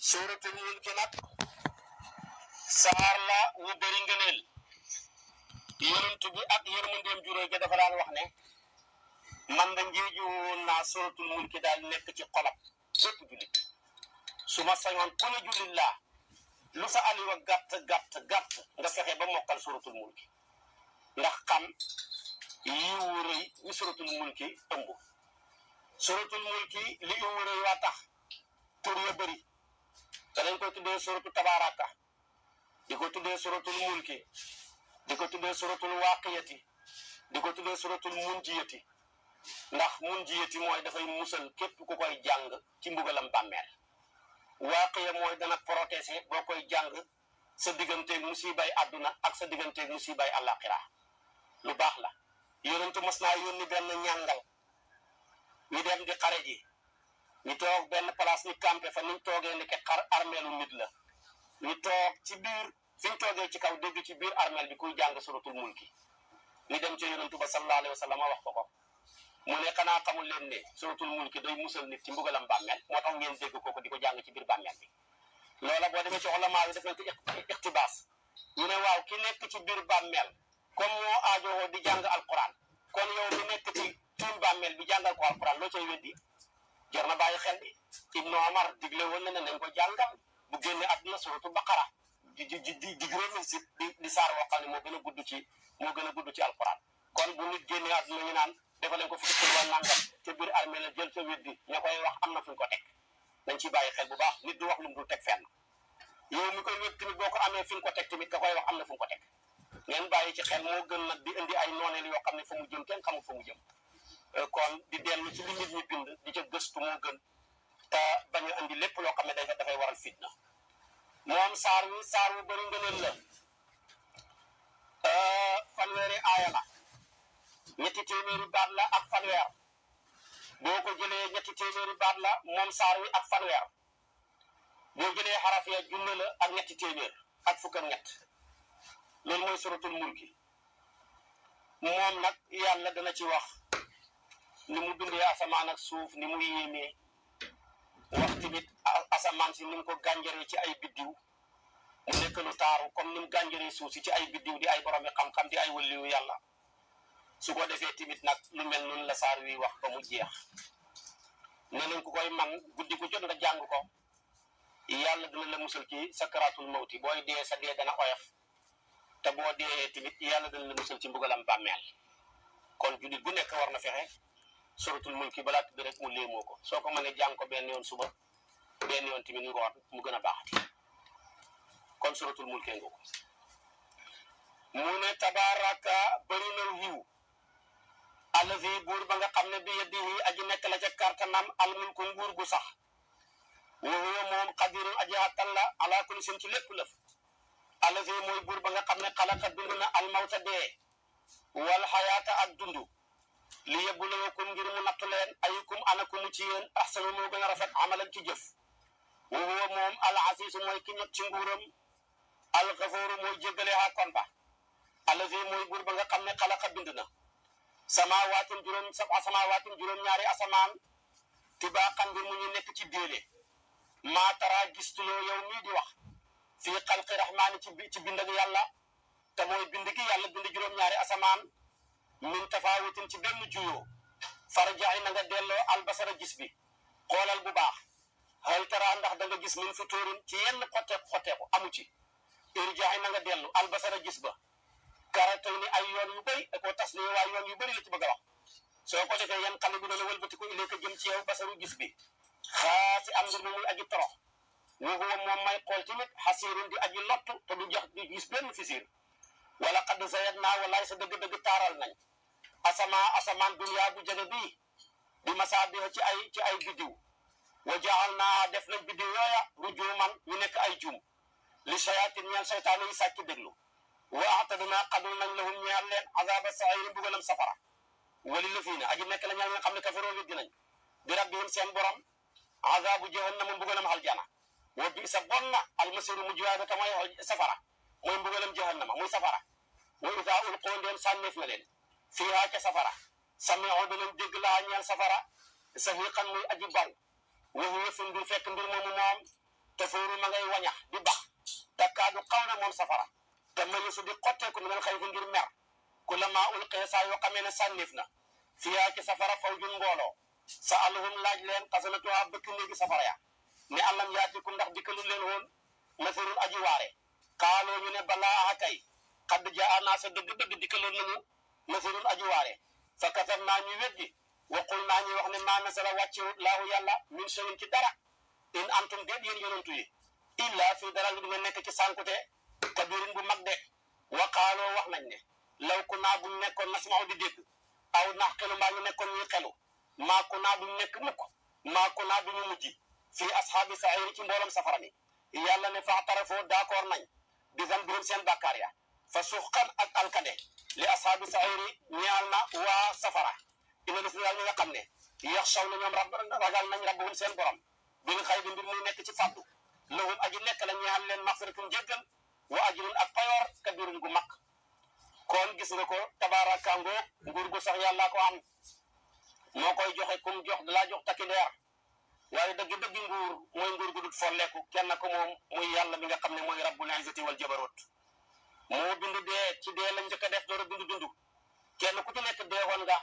suuratul mulk nag saar la wu bëri ngëneel yonent bi ak yërmandeem juróoy ga dafa daan wax ne man da njeeju woon naa suuratul mulk daal nekk ci xolab bépp jullit su ma sañoon ku ne jullit laa lu sa aliwa gàtt nga fexe ba mokkal suuratul mulk ndax xam yiwu rëy wi suuratul mulk ëmb suuratul mulk li yiwu rëy waa tax tur ya bëri danañ koy tuddee suratu tabaaraka di ko tuddee suratul mulki di ko tuddee suratul waaqiyati di ko tuddee suratul munjiyati ndax munjiyati mooy dafay musal képp ku koy jàng ci mbugalam bàmmeel waaqiya mooy dana protéger boo koy jàng sa digganteeg musibay àdduna ak sa digganteeg musibay àllaaxira lu baax la yonentu mas naa yónni benn ñàngal ñu dem di xare ji ñu toog benn place ñu campé fa niñ toogee ni ke armeelu nit la ñu toog ci biir fi ñu toogee ci kaw dégg ci biir armeel bi kuy jàng suratul mulki ñu dem ci yonentu ba sallallahu alayhi wa sallam wax ko mu ne xanaa xamul leen ne suratul mulki day musal nit ci mbugalam bàmmeel moo tax ngeen dégg kooku di ko jàng ci biir bàmmeel bi loola boo demee ci ulamaa yi def nañ ko iqtibaas ñu ne waaw ki nekk ci biir bàmmeel comme moo aajowoo di jàng alquran kon yow mi nekk ci tuun bàmmeel bi jàngal ko alquran loo cay weddi jar na bàyyi xel bi Ibnu Omar digle woon na ne nañ ko jàngal bu génne àdduna suratu baqara di juróomi si di saar woo xam ne moo gën a gudd ci alquran kon bu nit génne àdduna ñu naan dafa leen ko fi wal nangam ca biir armée la jël ca weddi ña koy wax am na fu ñu ko teg nañ ciy bàyyi xel bu baax nit du wax lu mu dul teg fenn yow mi koy wét tamit boo ko amee fi nga ko teg tamit ka koy wax am na fu mu ko teg ngeen bàyyi ci xel moo gën nag di indi ay nooneel yoo xam ne fa mu jëm kenn xamul fa mu jëm kon di dellu ci li nit ñi bind di ca gëstu moo gën te bañ a andi lépp loo xam ne dafay waral fitna moom saar wu bëri ngëneel la fanweeri aaya la ñetti téeméeri baat la ak fanweer boo ko jëlee ñetti téeméeri baat la moom saar wi ak fanweer boo jëlee xaraf ya junne la ak ñetti téeméer ak fukk ak ñett loolu mooy suratul mulki moom nag yàlla dana ci wax ni mu dundee asamaan ak suuf ni mu yéemee wax tamit asamaan si ni mu ko gànjaree ci ay biddiw mu nekk lu taaru comme ni mu gànjaree suuf si ci ay biddiw di ay boromi xam-xam di ay wëlliwu yàlla su ko defee tamit nag lu mel noonu la saar wi wax ba mu jeex nee nañ ku koy man guddi gu jot nga jàng ko yàlla dina la musal ci sakaraatul mawti booy dee sa dee dana oyof te boo dee tamit yàlla dina la musal ci mbugalam bàmmeel kon jullit bu nekk war na fexe suratul mulki balaa tudd rek mu léemoo ko soo ko mënee jàng ko benn yoon suba benn yoon tamit ngoon mu gën a baaxati kon suratul mulki nga ko mu ne tabaraka bëri na yiw allazi buur ba nga xam ne bi yadihi aji nekk la ca kartanam almulku nguur gu sax wa huwa moom qadirun aji attan la ala kulli seen ci lépp lëf allazi mooy buur ba nga xam ne xalaqa dund na almawta dee wal xayaata ak dund li yabluwakum ngir mu nattu leen ayukum anakumu ci yéen ahsanu moo gën a rafet amalan ci jëf wa huwa moom al azizu mooy ki ñot ci nguuram al gafooru mooy jéggale haa kon ba allazi mooy buur ba nga xam ne xalaqa bind na samawaatin juróom-ñaari asamaan tibaaxan ngir mu ñu nekk ci déele maa tara gistuloo yow mii di wax fii xalqi rahmaani ci bind ak yàlla te mooy bind gi yàlla bind juróom-ñaari asamaan min tafaawitin ci benn juyoo farjaxi na nga delloo albasara gis bi xoolal bu baax hal tara ndax da nga gis min futuurin ci yenn xotteeku amu ci irjaxi na nga dellu albasara gis ba karatay ni ay yoon yu bëri da koo tas ni waaye yoon yu bëri la ci bëgg a wax soo ko defee yan xale bi dana wëlbati ko ilee ko jëm ci yow basaru gis bi xaasi am mbir mi muy aji torox wa huwa moom may xool tamit xasiirun di aji lottu te du jax di gis benn fisiir wala xadd sayet naa walaay sa dëgg-dëgg taaral nañ asamaan duniyaa bu jege bii di masaabiha ci ay biddiw wa jaxal naa def nañ biddiw yooya rujuuman ñu nekk ay juum li sayaatin ñeel saytaane yi sàcc déglu wa atadnaa xadul nañ lahum ñeel leen azaaba sa'iir mbugalam safara wali lafiina aji nekk la ñeel nga xam ne kafaroo weddi nañ bi rabbihim seen borom azaabu jahannama mbugalam aljana wa bi'sa bon na almasiiru mujj ta mooy safara mooy mbugalam jahannama muy safara wa idaa ulqoo ndeen sànneef na leen fiihaa ca safara sami'uu danañ dégg laa ñeel safara sahiiqan muy aji baw wa huwa fi mbir fekk mbir moomu moom te foo ma ngay wañax di bax takkaadu xaw na moom safara te mayisu di xotteeku mi ngeen xëy fi ngir mer ku la maa ulqee saa yoo xamee ne sànnif na fiyaa ci safara faw jun mbooloo sa aluhum laaj leen xasanatuha bëkk néegi safara ya ne alam yaatikum ndax dikkalu leen woon nasirun aji waare xaaloo ñu ne balaa aha kay xadd jaa naa sa dëgg-dëgg dikkaloon nañu nasirun aji waare fa katab naa ñu weddi waqul naa ñuy wax ne maa nasara wàccewut laahu yàlla min shay'in ci dara in antum déet yéen yonantu yi illa fii dara du nga nekk ci sànkute kabirin bu mag de waqaaloo wax nañ ne law ku naa buñ nekkoon nasma'u di dégg aw naqilu maa ñu nekkoon ñuy xelu maa ku naa duñ nekk mukk maa ku naa duñu mujj fii ashaabi sa'iir ci mbooloom safara mi yàlla ne fa'tarafoo d'accord nañ bi zanbihim seen bàkkaar ya fa suxqan ak alkade li ashaabi sa'iir ñaal na waa safara ina def ñi nga xam ne yaxshaw na ñoom ragal nañ rabbahum seen borom bil xaybi mbir muy nekk ci fàddu lahum aji nekk la ñaal leen maxfiratun jéggal wa ajrun ak payoor kabirun gu mag kon gis nga ko tabaaraka ngoog nguur gu sax yàlla ko am moo koy joxe kum jox dalaa jox takki leer waaye dëgg-dëgg nguur mooy nguur gu dut folleeku kenn ko moom muy yàlla mi nga xam ne mooy rabbul izzati wal jabarut moo bind dee ci dee la njëkk a def door a bind dund kenn ku ci nekk deewoon nga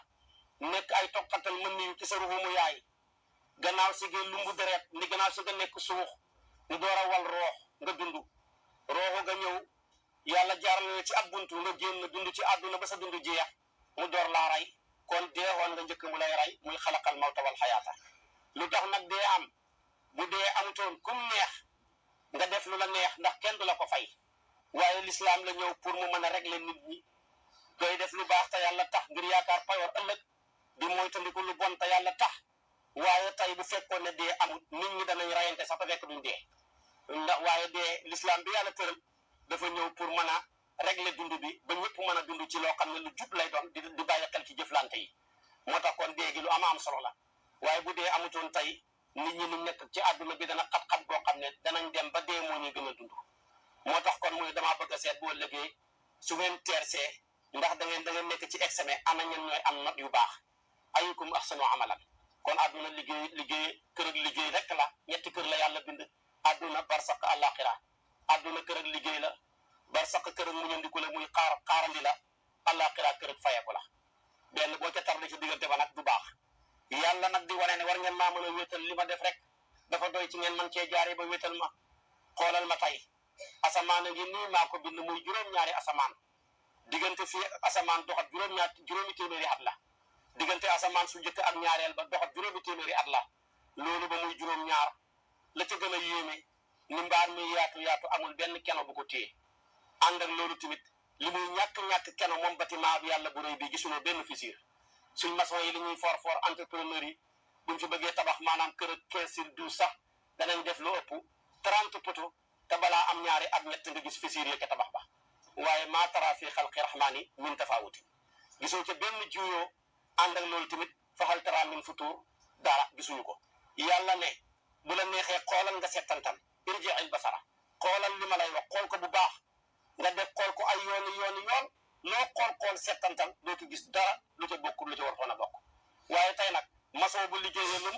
nekk ay toqatal mën niyu ci sa ruumu yaay gannaaw si nga lumbu deret ni gannaaw si nga nekk suux ñu door a wal roox nga dund rooxu nga ñëw yàlla jaarale ci ab buntu nga génn dund ci àdduna ba sa dund jeex mu door laa rey kon deewoon nga njëkk mu lay rey muy xalaqal mawta wal xayaata lu tax nag dee am bu dee amutoon kum neex nga def lu la neex ndax kenn du la ko fay waaye lislaam la ñëw pour mu mën a régler nit ñi koy def lu baax te yàlla tax ngir yaakaar payoor ëllëg di moytandiku lu bon te yàlla tax waaye tey bu fekkoon ne dee amut nit ñi danañ rayante sax te fekk duñ dee ndax waaye dee lislaam bi yàlla tëral dafa ñëw pour mën a régler dund bi ba ñëpp mën a dund ci loo xam ne lu jub lay doon di bàyyi xel ci jëflante yi moo tax kon dee gi lu am solo la waaye bu dee amutoon tey nit ñi ñu nekk ci àdduna bi dana xat-xat boo xam ne danañ dem ba dee moo ñuy gën a dund moo tax kon muy damaa bëgg a seet boo liggéey su ngeen teersee ndax da ngeen nekk ci examen ana ñen ñooy am note yu baax ayyukum ahsanu amalan kon àdduna liggéey kër ak liggéey rek la ñetti kër la yàlla bind àdduna barsaq àllaaxira àdduna kër ak liggéey la barsaq kër ak muñandiku la muy xaarandi la àllaaxira kër ak fayeku la benn boo ca tarde ci diggante ba nag du baax yàlla nag di wane ne war ngeen maa mën a wéetal li ma def rek dafa doy ci ngeen man cee jaaree ba wéetal ma xoolal ma tey asamaan a ngi nii maa ko bind muy juróom-ñaari asamaan diggante fii asamaan doxat juróomi téeméeri at la diggante asamaan su njëkk ak ñaareel ba doxat juróomi téeméeri at la loolu ba muy juróom-ñaar la ca gën a yéeme ni mbaar mi yaatu amul benn keno bu ko téye ànd ak loolu tamit li muy ñàkk keno moom bâtiment bi yàlla bu rëy bi gisuloo benn fissure suñ maçon yi li ñuy for entrepreneur yi buñ fi bëggee tabax maanaam kër ak 15 sur 12 sax danañ def lu ëpp 30 poto te balaa am ñaari at ñett nga gis fissure yi ca tabax ba waaye maa tara fi xalqi rahmaani min tafawuti gisoo ca benn juyoo ànd ak loolu tamit fa hal tara min futur dara gisuñu ko yàlla ne bu la neexee xoolal nga settantal irji'il basara xoolal li ma lay wax xool ko bu baax nga def xool ko ay yoon loo xool settantal doo ko gis dara lu ca bokkul lu ca waroon a bokk waaye tey nag maçon bu liggéeyee lu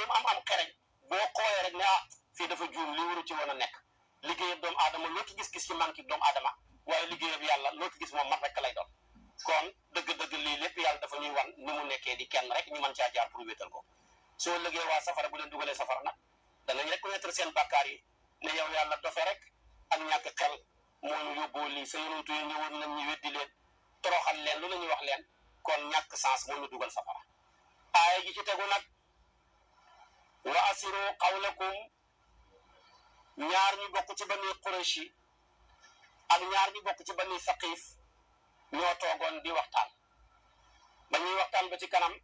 mu am xereñ boo xoolee rek ne fii dafa juum li waru ci woon a nekk liggéeyab doomu aadama loo ci gis-gis ci manque doomu aadama waaye liggéeyab yàlla loo ci gis moom mat rek lay doon kon dëgg-dëgg lii lépp yàlla dafa ñuy wan ni mu nekkee di kenn rek ñu mën caa jaar pour wéetal ko soo liggéey waa safara bu leen dugalee safara nag danañ reconnaître seen bàkkaar yi ne yow yàlla dofe rek ak ñàkk xel moo ñu yóbboo lii sa yonantu yi ñëwoon nañ ñu weddi leen toroxal leen lu la ñuy wax leen kon ñàkk sens moo ñu dugal safara aaya ji ci tegu nag wa asiru qawlakum ñaar ñu bokk ci bani Qurayshi ak ñaar ñu bokk ci bani Saqiif ñoo toogoon di waxtaan ba ñuy waxtaan ba ci kanam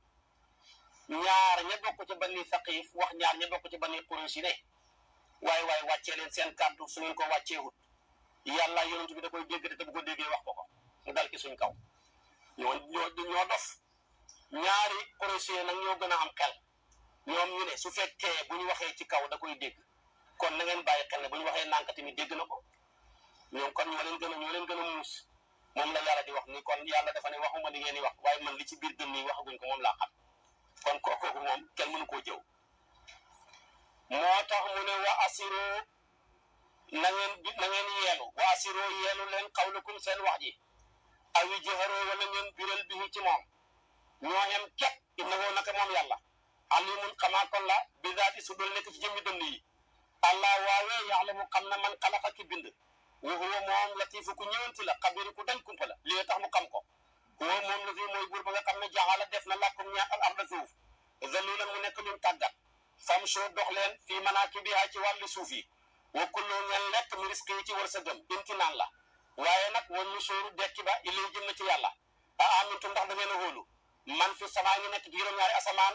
ñaar ña bokk ci bani Saqiif wax ñaar ña bokk ci bani Qurayshi ne waaye wàccee leen seen kàddu su ngeen ko wàcceewut yàlla yonent bi da koy dégg te bu ko déggee wax ko mu dal ci suñ kaw ñoo dof ñaari Qurayshi nag ñoo gën a am xel ñoom ñu ne su fekkee bu ñu waxee ci kaw da koy dégg kon na ngeen bàyyi xel ne bu ñu waxee nànk tamit dégg na ko ñoom kon ñoo leen gën a muus moom la yàlla di wax ni kon yàlla dafa ne waxuma li ngeen di wax waaye man li ci biir dënn yi waxaguñ ko moom laa xam kon kooku moom kenn mënu koo jëw moo tax mu ne wa asiru na ngeen yeelu wa asiroo yeelu leen qawlakum seen wax ji aw jëharoo wala ngeen biral bi ci moom ñoo yem képp innahu naka moom yàlla alimun xamaa kon la bi zaati su dul nekk ci jëmmi dënd yi allah waawee yaxlamu xam na man xalaqa ki bind wa huwa moom latifu ku ñëwanti la xabiru ku dañ kumpa la lii tax mu xam ko huwa moom la fi mooy buur ba nga xam ne jaxala def na làkkum ñaax al arda suuf zalulan mu nekk luñ tàggat fam soo dox leen fii manaakibihaa ci wàllu suuf yi wa kullu ngeen lekk mi risque yi ci wërsëgam imtinaan la waaye nag wan nu sóoru dekki ba ilay jëm na ci yàlla a amintu ndax da ngeen a hóolu man fi samaa ngi nekk ci juróom-ñaari asamaan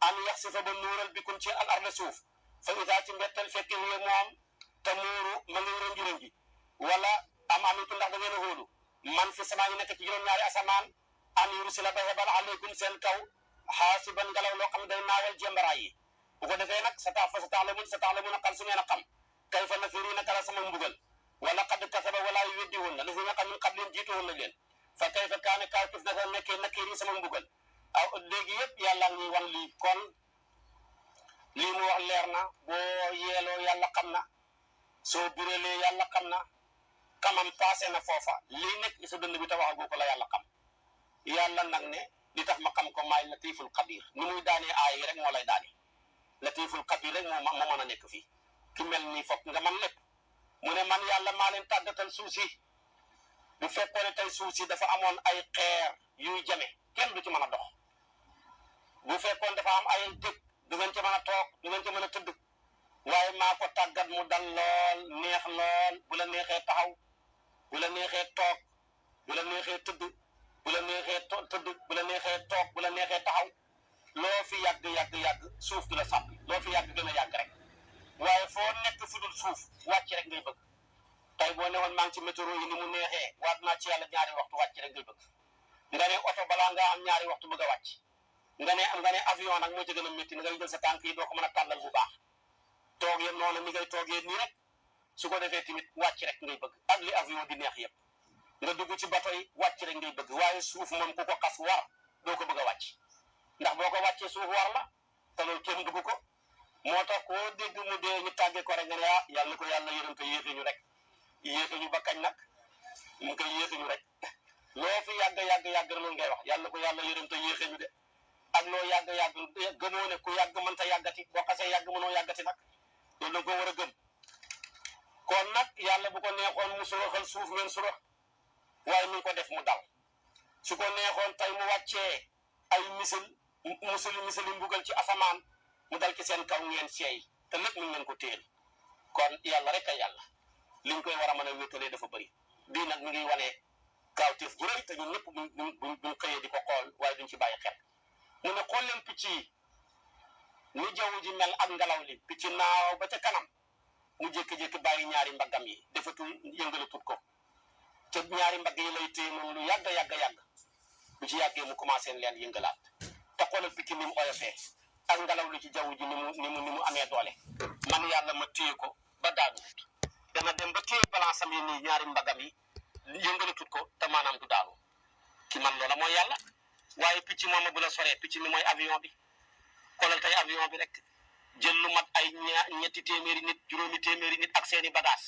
an yax si fa ba nuural bikum ci al arda suuf fa idaa ci mbettel fekk hiya moom te muuru ma ngi rëngi ji wala am amintu ndax da ngeen a hóolu man fi samaa ngi nekk ci juróom-ñaari asamaan an yursila ba hebal aleykum seen kaw xaasiban ngelaw loo xam ne day naawal jembaraay yi bu ko defee nag sa taalamun a xal su ngeen a xam kayfa nafiri naka la sama mbugal wala qad kasaba wala weddi woon na li fi nga xam min qablihim jiitu woon na leen fa kayfa kaane kaakif naka nekkee nakiri sama mbugal aw léegi yëpp yàlla ngi wan lii kon lii mu wax leer na boo yeeloo yàlla xam na soo birelee yàlla xam na kamam passé na foofa lii nekk sa dënd bi te waxagoo ko la yàlla xam yàlla nag ne li tax ma xam ko maay latiful xabir ni muy daanee aay yi rek moo lay daane latiful xabir rek moo mën a nekk fii ki mel nii foog nga man lépp mu ne man yàlla maa leen tàggatal suuf si bu fekkoon ne tey suuf si dafa amoon ay xeer yuy jame kenn du ci mën a dox bu fekkoon dafa am ay dëkk du ngeen ci mën a toog du ngeen ci mën a tëdd waaye maa ko tàggat mu dal lool neex lool bu la neexee taxaw bu la neexee toog bu la neexee tëdd bu la neexee tëdd bu la neexee toog bu la neexee taxaw loo fi yàgg suuf du la sàpp loo fi yàgg gën a yàgg rek waaye foo nekk fu dul suuf wàcc rek ngay bëgg tey boo newoon maa ngi ci météo yi ni mu neexee waat naa ci yàlla ñaari waxtu wàcc rek ngay bëgg nga ne oto balaa ngaa am ñaari waxtu bëgg a wàcc nga ne avion nag moo ci gën a métti ngay jël sa tànk yi doo ko mën a tàllal bu baax toog yéen noonu ni ngay toogee nii rek su ko defee tamit wàcc rek ngay bëgg ak li avion di neex yëpp nga dugg ci bato yi wàcc rek ngay bëgg waaye suuf moom ku ko xas war doo ko bëgg a wàcc ndax boo ko wàccee suuf war la te loolu kenn dugg ko moo tax koo dégg mu dee ñu tàggee ko rek nga ne yàlla ko yàlla yërëm ko yéexe ñu rek yéexe ñu ba kañ nag mu koy yéexe ñu rek loo fi yàgg loolu ngay wax yàlla ko yàlla yërëm te yéexe ñu de ak loo yàgg gëmoo ne ku yàgg mënta yàggati boo xasee yàgg mënoo yàggati nag loolu da nga ko war a gëm kon nag yàlla bu ko neexoon mu suraxal suuf ngeen surax waaye mi ngi ko def mu dal su ko neexoon tey mu wàccee ay misili mbugal ci asamaan mu dal ci seen kaw ngeen seey te lépp mi ngeen ko téel kon yàlla rek a yàlla liñ koy war a mën a wéttalee dafa bëri bii nag mi ngi wane kaawteef bu rëy te ñun ñëpp buñ xëyee di ko xool waaye duñ ci bàyyi xel mu ne xool leen picc yi ni jaww ji mel ak ngelaw li picc naaw ba ca kanam mu jékki-jékki bàyyi ñaari mbaggam yi defatul yëngalatut ko te ñaari mbagg yi lay téye moom lu yàgg bu ci yàggee mu commencé leen yëngalaat te xoolal picc ni mu oyofee ak ngelaw li ci jaww ji ni mu amee doole man yàlla ma téye ko ba daanu dana dem ba téye balance am yi nii ñaari mbagam yi yëngalatut ko te maanaam du daanu ki man loola mooy yàlla waaye picc moom bu la soree picc mi mooy avion bi xoolal tey avion bi rek jël lu mat ay ñetti téeméeri nit juróomi téeméeri nit ak seeni bagage